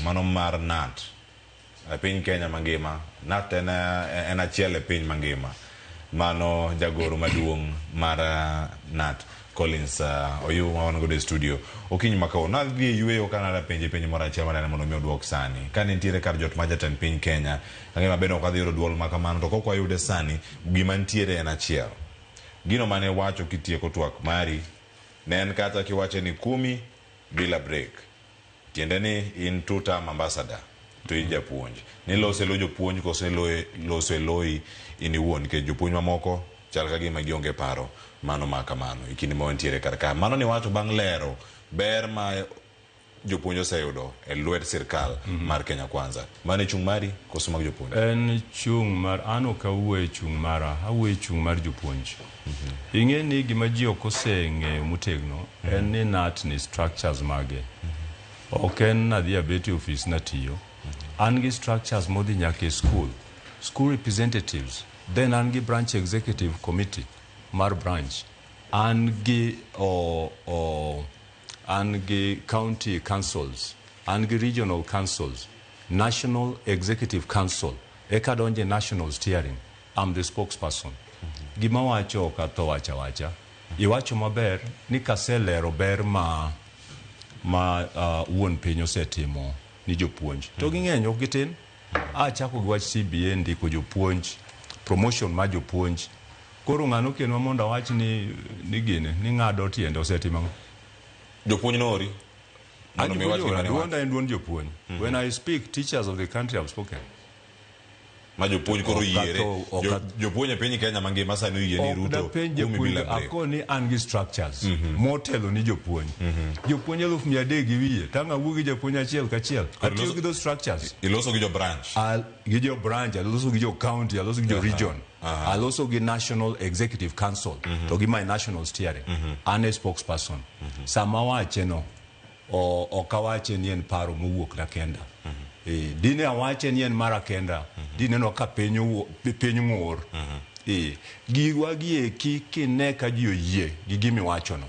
Mano mar KNUT e piny Kenya mangima. KNUT en achiel e piny mangima. Mano jagoro maduong' mar KNUT Collins Oyuu ma wan godo e studio. Okinyi ma kawuono nadhi e yueyo ka nada penje penjo moro achiel manene mondo mi oduok sani. Ka nitiere kar jot mar jatend piny Kenya, ang'e maber ni ok wadhi yudo duol ma kamano to kok wayude sani, gima nitiere en achiel. Gino mane iwacho kitieko twak mari ne en kata kiwache ni kumi bila break. Tiende ni in two term ambassador to in japuonj. Niloso e lo jopuonj koso iloso e loyi in iwuon nikech jopuonj mamoko chal ka gima gionge paro mano ma kamano e kinde ma wantiere kar ka. Mano niwacho bang' lero ber ma jopuonj oseyudo e lwet sirkal mar Kenya Kwanza. Mano e chung' mari koso mag jopuonj? En chung' mar an ok awuo e chung' mara, awuo e chung' mar jopuonj. Ing'e ni gima ji ok oseng'eyo motegno en ni KNUT ni structures mage. Ok en nadhi abet e ofis natiyo. An gi structures modhi nyaka e school. School representatives. Then an gi branch executive committee mar branch. An gi o, an gi county councils. An gi regional councils. National Executive Council. Eka donje national steering. I'm the spokesperson. Gima wacho ok atho wacha wacha. Iwacho maber ni kaselero ber ma wuon piny osetimo ni jopuonj. To ging'eny ok gitin. Achako gi wach CBA ndiko jopuonj, promotion mar jopuonj. Koro ng'ano kenwa mondo awach ni gini ni ng'ado tiende osetimo ang'o? Jopuonj noori mondo mi wach gima ne Duonda en duond jopuonj. When I speak, teachers of the country have spoken. Ma jopuonj koro yiere. Jopuonj e piny Kenya mangima sani oyie ni Ok Ruto dapenj kumi japuonj bila break. Akoni an gi structures motelo ni jopuonj. Jopuonj 300,000 gi wiye. Tang' awuo gi japuonj achiel kachiel. Atiyo gi those structures. Iloso gi jo branch. Gi jo branch, aloso gi jo county, aloso gi jo region. Aloso gi National Executive Council to gi my national steering. An e spokesperson. Sama awache no, ok awache ni en paro mowuok na kenda. Dine awache ni en mara kenda, dineno ka piny ng'ur. Giwa gieki kine ka ji oyie gi gimiwachono,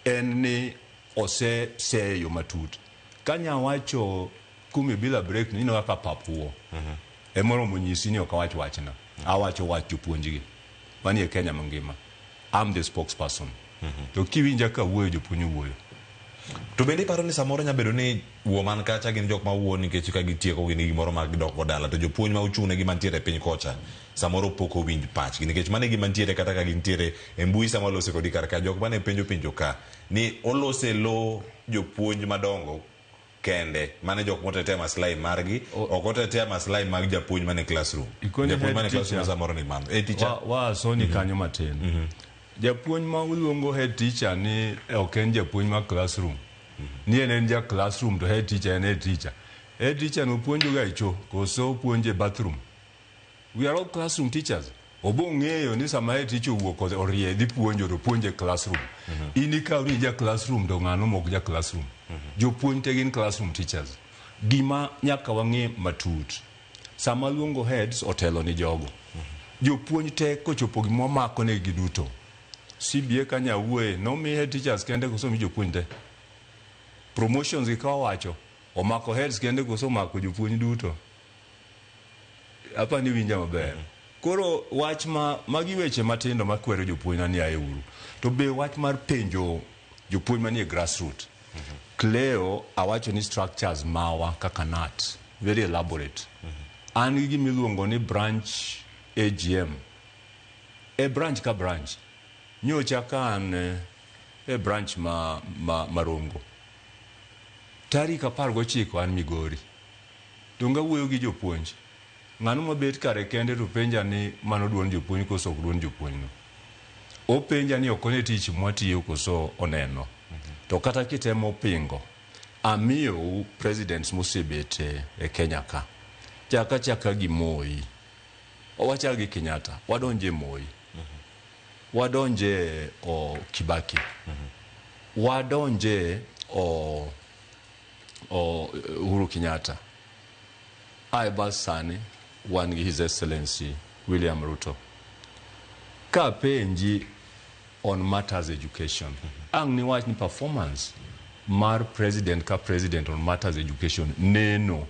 en ni oseseyo matut. Kanya wacho kumi bila break ni ineno kaka pap wuo. Emoromo nyisi ni ok awach wachna. Awacho wach jopuonjgi manie Kenya mangima. I'm the spokesperson. To kiwinja ka wuoyo, jopuonj wuoyo. To bende iparo ni samoro nya bedo ni wuo man kacha gin jok ma wuo nikech ka gitieko gin gi gimoro ma gidok go dala to jopuonj ma ochung' negi mantiere e piny kocha samoro pok owinj pachgi nikech mano e gima ntiere kata ka gintiere e mbui sama walose kodi kar ka jok mane penjo penjo ka ni olose lo jopuonj madongo kende mane jok motetea maslahi margi ok otetea maslahi mag japuonj mane classroom. Ikoni japuonj head mane classroom teacher. Samoro ni mano e teacher. Wa soni kanyo matin. Japuonj ma uluongo head teacher ni ok en japuonj ma classroom. Ni en ja classroom to head teacher en head teacher. Head teacher no puonjo ga e cho koso puonjo e bathroom. We are all classroom teachers. Obo ng'eyo ni sama head teacher owuok orie dhi puonjo to puonjo e classroom. In ikaw ni ja classroom to ng'ano mok ja classroom. Jopuonj te gin classroom teachers. Gima nyaka wang'e matut. Sama luongo heads otelo ni jogo. Jopuonj te kochopo gima wamako negi duto. CBA kanya wuoye nomi head teachers kende koso mi jopuonj te. Promotions gi ka wawacho omako heads kende koso omako jopuonj duto. Apa ni winja maber. Koro wach ma magi weche matindo makwero jopuonj na ni ae uru. To be wach mar penjo jopuonj manie grassroot. Cleo awacho ni structures mawa kaka KNUT very elaborate. An gi gima iluongo ni branch AGM. E branch ka branch. Nyocha ka an e branch ma Marongo. Tarik 19 an Migori. Donge awuoyo gi jopuonj. Ng'ano mabet kare kende to penja ni mano duond jopuonj koso ok duond jopuonj no. Openja ni ok one tich mwatiyo koso oneno. To kata kitemo pingo, amiyou presidents mosebet e Kenya ka. Chaka chaka gi Moi. Wachak gi Kenyatta, wadonje Moi. Wadonje o Kibaki. Wadonje o Uhuru Kenyatta. Ae bas sani wan gi His Excellency William Ruto. Ka penji on matters education, ang' niwach ni performance mar president ka president on matters education neno.